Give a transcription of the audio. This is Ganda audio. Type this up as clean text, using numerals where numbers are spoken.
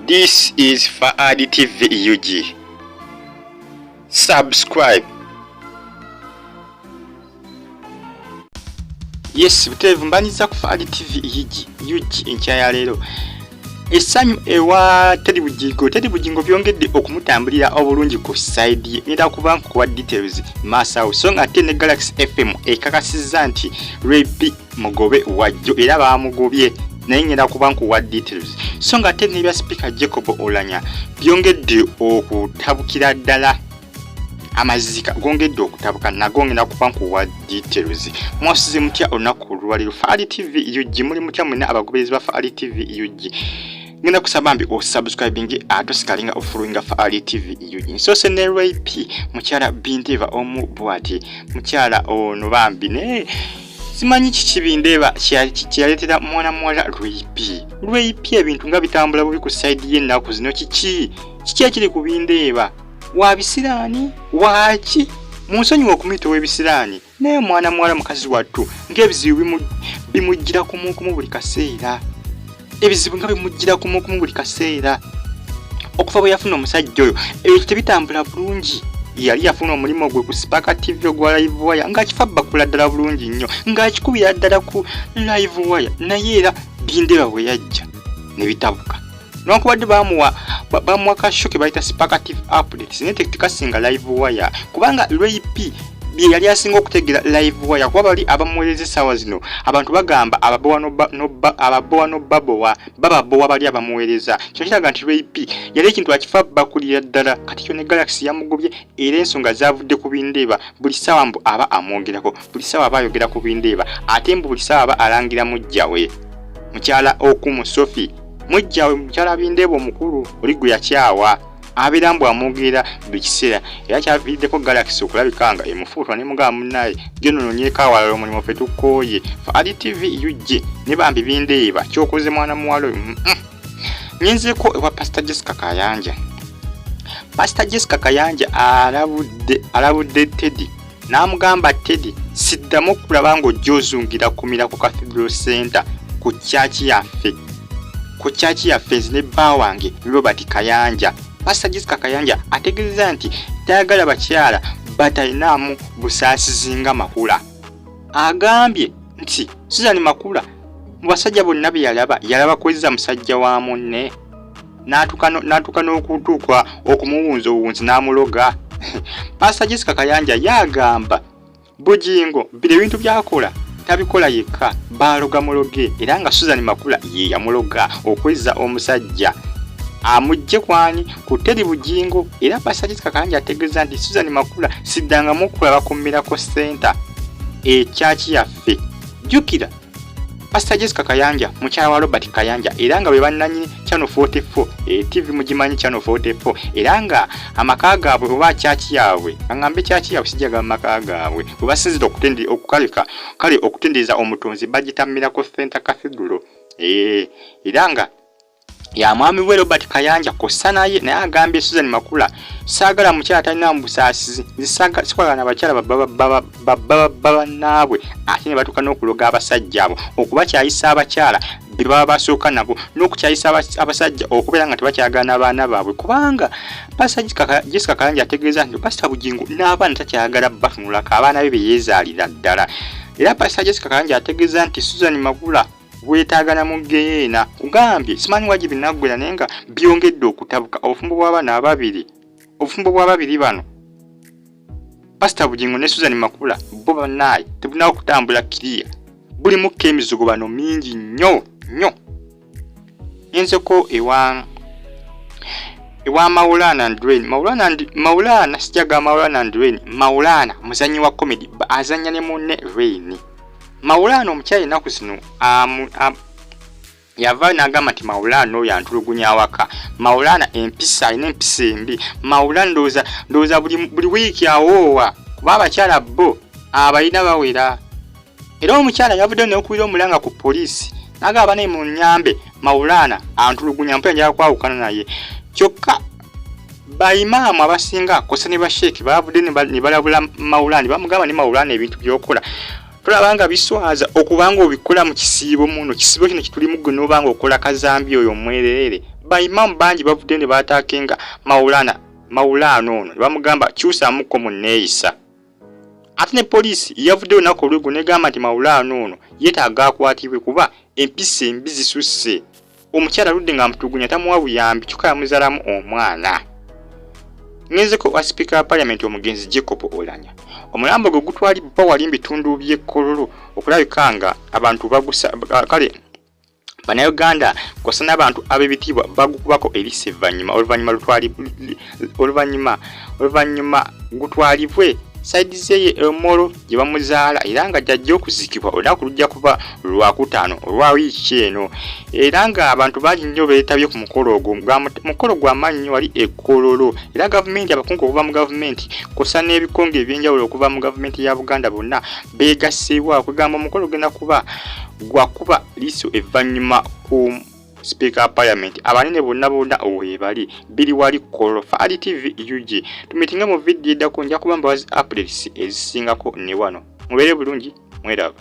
This is Faadi TV UG. Subscribe. Yes, butereevu mbanyiza ku Faadi TV UG, UG enkya ya leero. Essanyu ewa Teddy Bugingo, Teddy Bugingo byongedde okumutambulira obulungi ku side ye. Ngenda kuba nkuwa details maaso awo. So nga ate ne Galaxy FM ekakasizza nti Ray P mugobe wajjo era baamugobye naye ngenda kuba nkuwa details. So nga ate n'ebya Sipiika Jacob Oulanyah byongedde okutabukira ddala amazika gongedde okutabuka nago ngenda kuba nkuwa details. Mwasuze mutya olunaku olwaleero Faali TV UG, muli mutya mwena abagoberezi ba Faali TV UG? Ngenda kusaba mbi osubscribing ate osigale nga ofollowinga Faali TV UG. Nsoose ne Ray P, mukyala Bindeva omu bwati, mukyala ono bambi naye simanyi kiki Bindeba kyeyaleetera mwana muwala Ray P. Ray P ebintu nga bitambula bubi ku side y'ennaku zino, kiki kiki ekiri ku Bindeeba? Wa bisiraani waaki? Munsonyiwe okumuyita ow'ebisiraani, naye mwana muwala mukazi wattu ng'ebizibu bimujjira kumukumu buli kaseera, ebizibu nga bimujjira kumukumu buli kaseera. Okuva bwe yafuna omusajja oyo ebintu tebitambula bulungi. Yali yafuna omulimu gwe ku Spark TV ogwa Live Wire ng'akifa bakula ddala bulungi nnyo, ng'akikubira ddala ku Live Wire, naye era Bindeba bwe yajja ne bitabuka. Newankubadde bamuwa ka show ke bayita Spark TV Updates, naye tekasinga Live Wire, kubanga Ray P bye yali asinga okutegeera Live Wire, kuba bali abamuweereza essaawa zino abantu bagamba ababowa nobabowa bababowa bali abamuweereza. Kino kiraga nti Ray P yali ekintu akifa bakulira ddala. Kati kyo ne Galaxy yamugobye, era ensonga zavudde ku Bindeeba. Buli ssaawa mbu aba amwogerako, buli ssaawa aba ayogera ku Bindeeba, ate mbu buli ssaawa aba alangira muggya we mukyala Okumu Sophie, muggya we mukyala Bindeeba omukulu oli gwe yakyawa, abeera mbu amwogerera buli kiseera. Era kyaviiriddeko Galaxy okulabika nga emufuutwa ne mugamba munnaye genda onoonyeeko awalala omulimu, ffe tukooye. Faali TV UG ne bambi Bindeeba kyokoze mwana muwala oyo. Ngenzeeko ewa Pastor Jessica Kayanja. Pastor Jessica Kayanja alabudde Teddy n'amugamba, Teddy, siddamu okulaba ng'ojja ozungira kumira ku Cathedral Center ku kyaki yaffe, ku kyaki yaffe nze ne bba wange Robert Kayanja. Pastor Jessica Kayanja ategeeza nti tayagala bakyala batalinaamu busaasizi nga Makula. Agambye nti Susan Makula mu basajja bonna be yalaba, yalaba kwezza musajja wa munne n'atuuka n'okutuuka okumuwunza obuwunzi n'amuloga. Pastor Jessica Kayanja yagamba Bugingo bino ebintu byakola tabikola yekka, baaloga muloge, era nga Susan Makula ye yamuloga okwezza omusajja amugje kwani ku Teddy Bugingo. Era Pastor Jessica Kayanja ategeeza nti Susan Makula siddangamu okulaba ku Miracle Center ekyaki yaffe. Jjukira Pastor Jessica Kayanja mukyala wa Robert Kayanja, era nga bwe bannannyini Channel 44 TV, mugimanyi Channel 44, era nga amaka gaabwe oba kyaki yaabwe, aŋŋambe kyaki yaabwe, sijjaga maka gaabwe bwe basinzira okukaleka kale okutendereza omutonzi bagita Miracle Center Cathedral, era nga ya mwami we Robert Kayanja kossa naye. Naye agambye Susan Makula saagala mukyala talina busaasizi, sikwagala na bakyala bannaabwe ate ne batuuka n'okuloga abasajja abo, okubakyayisa abakyala be baba basooka nabo n'okukyayisa abasajja okubeera nga tebakyagala n'abaana baabwe, kubanga Pastor Jessica Kayanja ategeeza nti Pastor Bugingo n'abaana takyagala batunulako, abaana be beyeezaalira ddala. Era Pastor Jessica Kayanja ategeeza nti Susan Makula weetaaga na mu geyeena. Kugambye simanyi wagi binaggwera, naye nga byongedde okutabuka obufumbo bw'abaana ababiri, obufumbo bw'ababiri bano Pastor Bugingo ne Susan Makula bo bannaaye tebunaba kutambula kiriya, bulimukko emizigo bano mingi nnyo nnyo. Nzeko ewa Maulana and Rain. Maulana and Maulana, sijaga Maulana and Rain. Maulana muzanyi wa comedy, azanya ne munne Rain. Maulana omukyala ennaku zino yava n'agamba nti Maulana oyo antulugunya awaka, Maulana empisa alina empisa embi, Maulana ndowooza buli wiiki awoowa, kuba abakyala bo abalina bawera. Era omukyala yavuddeyo n'okubira omulanga ku poliisi n'agamba, naye munyambe, Maulana antulugunya, mpa njagala kwawukana naye. Kyokka bayimaamu abasinga kosa ne basheeki bavudde ne balabula Maulana, bamugamba ne Maulana ebintu by'okola. Tolaba nga biswaza okubanga obikola mu kisiibo muno, kisiibo kino kitulimu gwe n'oba nga okola kazambi oyo omwereere. Baimaamu bangi bavudde ne baataakenga Maulana Maulana ono ne bamugamba kyusaamukko mu nneeyisa. Ate ne poliisi yavuddeyo olunaku olweggulo n'egamba nti Maulana ono yeetaaga akwatibwe kuba empisa embi zisusse. Omukyala aludde ng'amutulugunya tamuwa buyambi kyokka yamuzaalamu omwana. Ngenzeko wa sipiika wa parliament omugenzi Jacob Oulanyah. Omulambo gwe gutwalibbwa wali mu bitundu by'e Kololo okulabika nga abantu bagusa kale Bannayuganda kw'ossa n'abantu ab'ebitiibwa bagukubako eriiso evvannyuma oluvannyuma lutwali oluvannyuma oluvannyuma gutwalibwe sayidi z'eyo e Omoro gye bamuzaala era nga gy'ajja okuziikibwa olunaku lujja kuba Lwakutaano olwa wiiki eno era ng'abantu bangi nnyo beetabye ku mukolo ogwo. Mukolo gwa maanyi nnyo wali e Kololo era gavumenti, abakungu okuva mu gavumenti kw'ossa n'ebikonge eby'enjawulo okuva mu gavumenti ya Buganda bonna beegasseewo awo. Kwegamba omukolo ogenda kuba gwa kuba liiso evvannyuma ku sipiika wa parliament abanene bonna bonna webali biri wali Kololo. Fahad TV UG, tumitinge mu vidiyo eddako, nja kuba mbawazi updates ezisingako ne wano. Mubeere bulungi, mweraba.